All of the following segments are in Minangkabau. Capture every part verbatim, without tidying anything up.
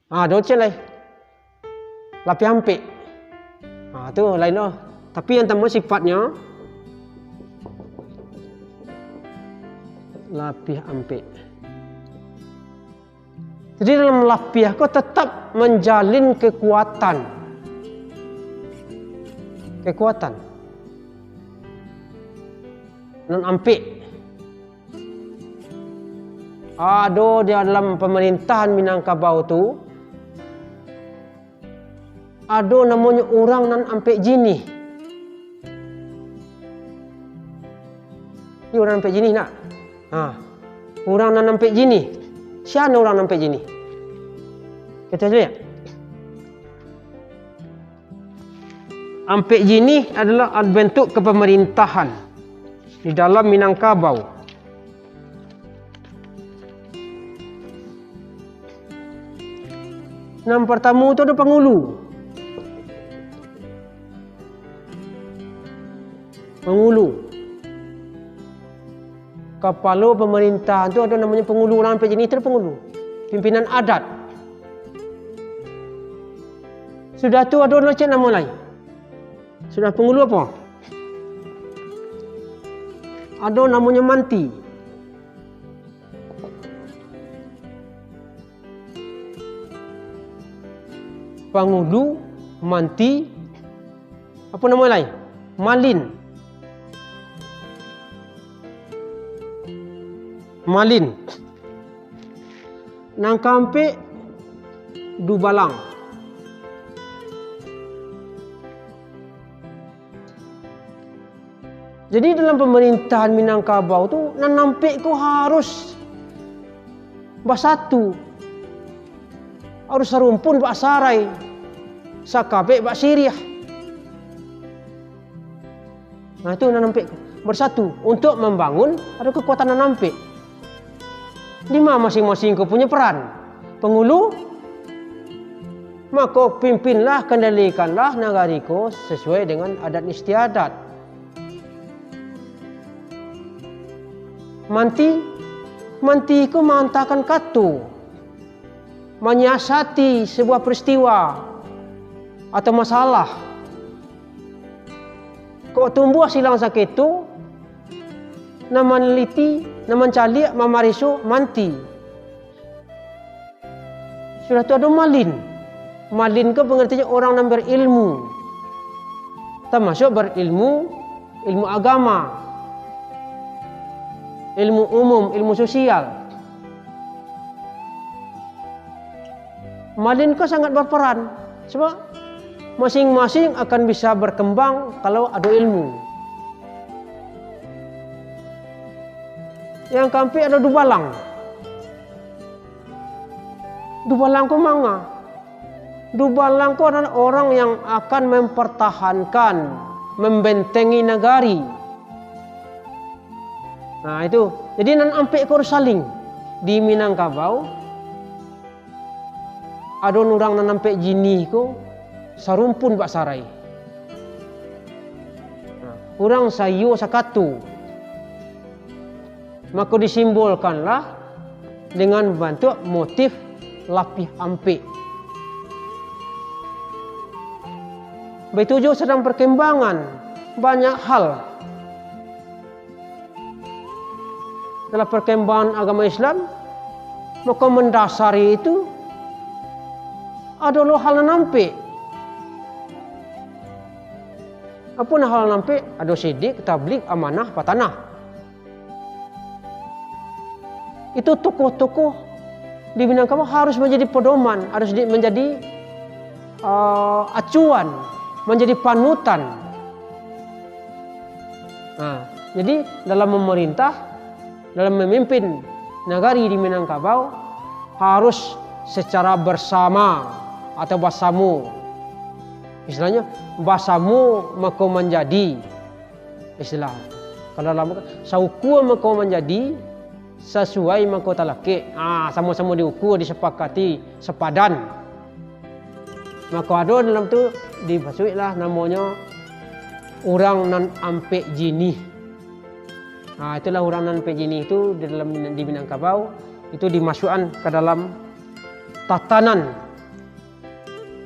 Ha, ado ciek lai. Lapiah ampek. Ha, tu lain doh. Tapi yang tamo sifatnyo lapiah ampek. Jadi dalam lapiah ko tetap manjalin kekuatan. Kekuatan. Nan ampek. Ado di dalam pamarintahan Minangkabau tu, ado namonyo urang nan ampek jinih. Iyo, urang ampek jinih, nak? Ha. Urang nan ampek jinih. Sia nan urang nan ampek jinih? Kito liek. Ampek jinih adolah bentuk kepamarintahan di dalam Minangkabau. Nan partamo tu ado pangulu. Pangulu. Kapalo pamarintahan tu ado namonyo pangulu, urang ampek jinih tu ado pangulu. Pimpinan adat. Sudah tu ado ciek namo lai. Sudah pangulu apo? Ado namonyo manti. Pangulu, manti, apo namo lai? Malin. Malin. Nan kaampek, dubalang. Jadi, dalam pamarintahan Minangkabau tu, nan ampek ko harus basatu, harus sarumpun bak sarai, sakabek bak siriah. Nah, itu nan ampek ko, basatu untuak mambangun, ado kekuatan nan ampek. Dima masiang-masiang ko punyo peran? Pangulu, mako pimpinlah, kandalikanlah nagari ko sasuai dengan adat istiadat. Manti, manti ko maantakan kato, manyiasati sabuah peristiwa atau masalah. Kok tumbuah silang saketo, nan manaliti, nan mancaliak, mamareso, manti. Sudah tu ado malin. Malin ko pangartiannyo urang nan berilmu. Tamasuak berilmu, ilmu agama, ilmu umum, ilmu sosial. Malin ko sangat berperan, sabab masing-masing akan bisa berkembang kalau ado ilmu. Yang kaampek ado dubalang. Dubalang ko manga? Dubalang ko adalah orang yang akan mempertahankan, membentengi nagari. Nah, itu. Jadi, nan ampek ko harus saling. Di Minangkabau, ado urang nan ampek jinih ko sarumpun bak sarai. Nah, urang saiyo sakato. Mako disimbolkanlah dengan bantuak motif lapiah ampek. Baitu juo sadang perkembangan banyak hal. Dalam perkembangan agama Islam, mako mandasari itu adalah hal nan ampek. Apo nan hal nan ampek? Ado sidik, tablig, amanah, patanah. Itu tokoh-tokoh di Minangkabau harus manjadi pedoman, harus di-, manjadi, eh, acuan, manjadi panutan. Nah, jadi dalam memerintah, dalam memimpin nagari di Minangkabau, harus secara bersama atau basamo. Istilahnyo, basamo mako manjadi. Istilah, kalau dalam, saukua mako manjadi, sasuai mako talakek. Ah, samo-samo diukua, disapakati, sapadan. Mako ado dalam tu, dipasuiklah namonyo urang nan ampek jinih. Ah, itulah urang nan ampek jinih tu di dalam, di Minangkabau, itu dimasukkan ka dalam tatanan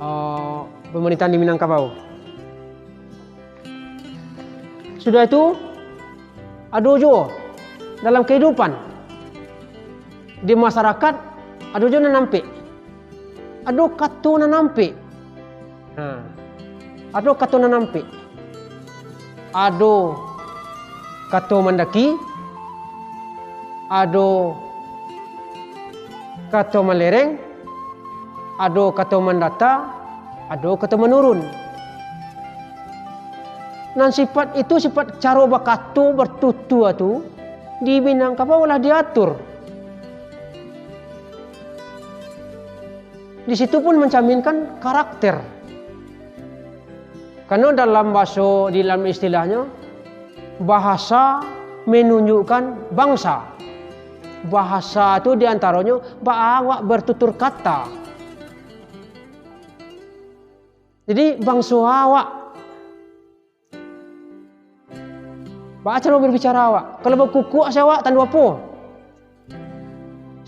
eh, pemerintahan di Minangkabau. Sudah itu, ado juo dalam kehidupan, di masyarakat, ado juo nan ampek. Ado kato nan ampek. Nah, ado kato nan ampek. Ado kato mandaki, ado kato malereng, ado kato mandata, ado kato manurun. Nan sifat itu, sifat caro bakato, bertutur tu, di Minangkabau lah diatur. Di situ pun mencerminkan karakter. Karena dalam bahaso, di dalam istilahnyo, bahasa menunjukkan bangsa. Bahasa tu di antaronyo baa awak bertutur kata. Jadi, bangso awak, baa caro berbicara awak. Kalau bakukuak si awak, tando apo?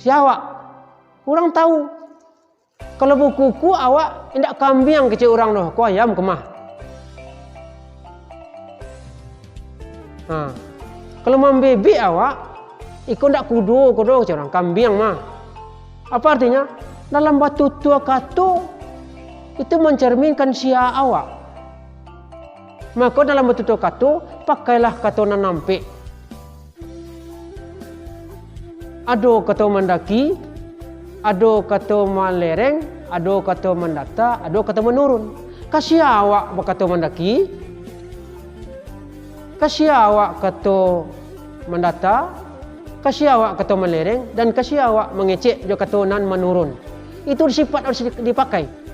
Si awak, urang tahu. Kalau bakukuak awak, indak kambiang kecek urang doh, ko ayam ko mah. Ha. Kalau mambebek awak, iko ndak kudo ko doh, kecek urang, kambiang mah. Apa artinya? Dalam batutua kato, itu mencerminkan sia awak. Mako dalam batutua kato, pakailah kato nan ampek. Ado kato mandaki, ado kato malereng, ado kato mandata, ado kato manurun. Ka sia awak bakato mandaki, ka sia awak kato mandata, ka sia awak kato malereng, dan ka sia awak mangecek jo kato nan manurun. Itu sifat harus di-, dipakai.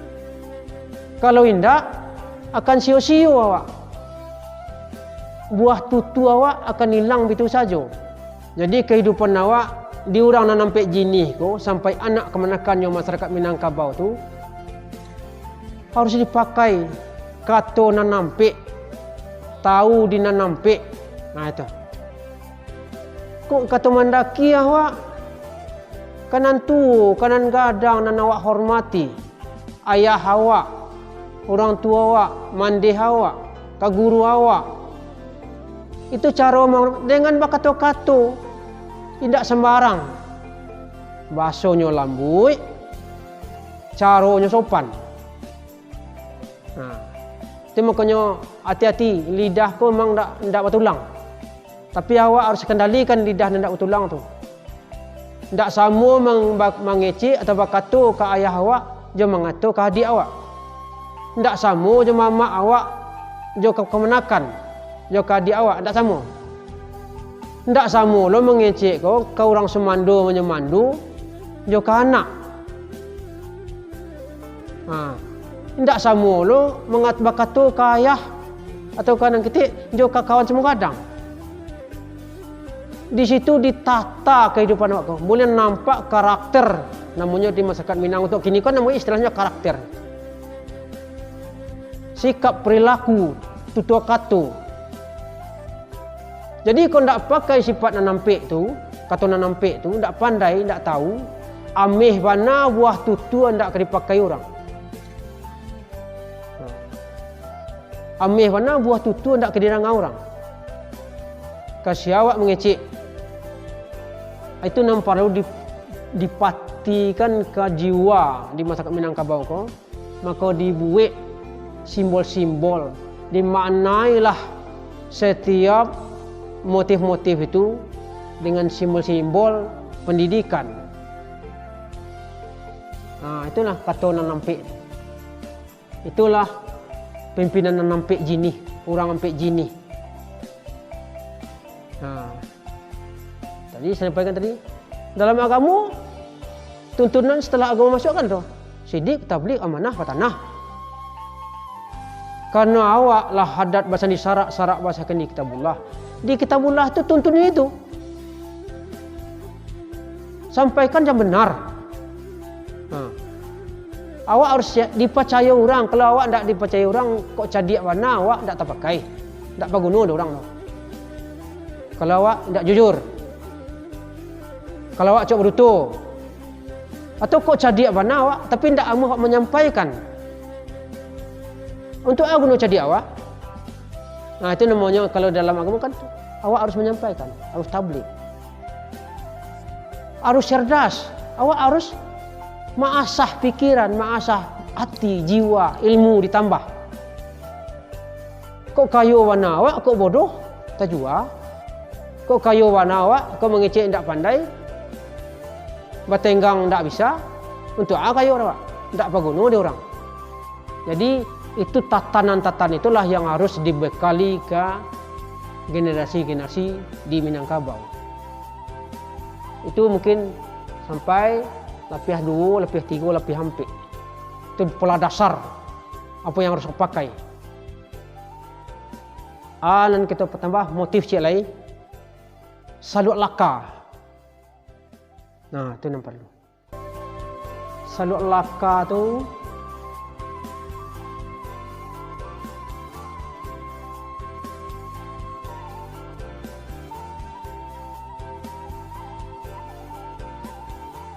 Kalau indak, akan sio-sio awak. Buah tutu awak akan ilang bitu sajo. Jadi, kahidupan awak di urang nan ampek jinih ko, sampai anak kamanakan nyo masyarakat Minangkabau tu, harus dipakai kato nan ampek, tahu di nan ampek. Nah, itu. Kok kato mandaki awak, ka nan tuo, ka nan gadang nan awak hormati, ayah awak, urang tuo awak, mandeh awak, ka guru awak. Itu caro ma-, dengan bakato-kato, indak sambarang. Bahasonyo lambuik, caronyo sopan. Nah, itu makonyo ati-ati, lidah ko memang ndak, ndak batulang. Tapi awak harus kendalikan lidah nan ndak batulang tu. Ndak samo mang-, ba-, mangecek atau bakato ka ayah awak, jo mangato ka adiak awak. Ndak samo jo mamak awak, jo ka-, kamanakan, jo ka adiak awak, ndak samo. Ndak samo lo mangecek ko ka urang sumando manyo mando, jo ka anak. Ha. Indak samo lo mangat-, bakato ka ayah atau ka nan ketek jo ka kawan samo gadang. Di situ ditata kahidupan awak ko. Buliah nampak karakter, namonyo di masyarakat Minang tu kini ko namonyo istilahnyo karakter. Sikap perilaku, tutur kato. Jadi, kok ndak pakai sifat nan ampek tu, kato nan ampek tu, ndak pandai, ndak tahu, ameh bana buah tutu ndak ka dipakai urang. Ameh bana buah tutu ndak ka didanga urang. Ka sia awak mangecek. Itu nan paralu di-, dipatikan ka jiwa di masyarakat Minangkabau ko. Mako dibuek simbol-simbol, dimaknailah setiap motif-motif itu dengan simbol-simbol pendidikan. Nah, itulah kato nan ampek. Itulah pimpinan nan ampek jinih, urang ampek jinih. Nah, tadi saya sampaikan tadi, dalam agamo, tuntunan setelah agamo masuk kan tu, sidik, tablik, amanah, patanah. Karena awak lah hadat basandi sarak, sarak basandi kitabullah. Di kitabullah tu tuntunannyo itu. Sampaikan yang benar. Ha. Awak harus sia-, dipacayo urang. Kalau awak ndak dipacayo urang, kok cadiak bana, awak ndak tapakai. Ndak paguno dek urang tu. Kalau awak ndak jujur. Kalau awak cok baduto. Atau kok cadiak bana awak, tapi ndak amuah awak manyampaikan. Untuak a guno cadiak awak? Nah, itu namonyo, kalau dalam agamo kan, awak harus manyampaikan, harus tabligh. Harus cerdas, awak harus maasah pikiran, maasah ati, jiwa, ilmu ditambah. Kok kayo bana awak, kok bodoh, tajua. Kok kayo bana awak, kok mangecek indak pandai, batenggang indak bisa, untuak a kayo awak, indak paguno di urang. Jadi, itu tatanan-tatanan itulah yang harus dibekali ka generasi-generasi di Minangkabau. Itu mungkin sampai lapiah duo, lapiah tigo, lapiah ampek. Itu pola dasar apo yang harus dipakai. A, nan kito patambah motif ciek lai, saluak laka. Nah, itu nan paralu. Saluak laka tu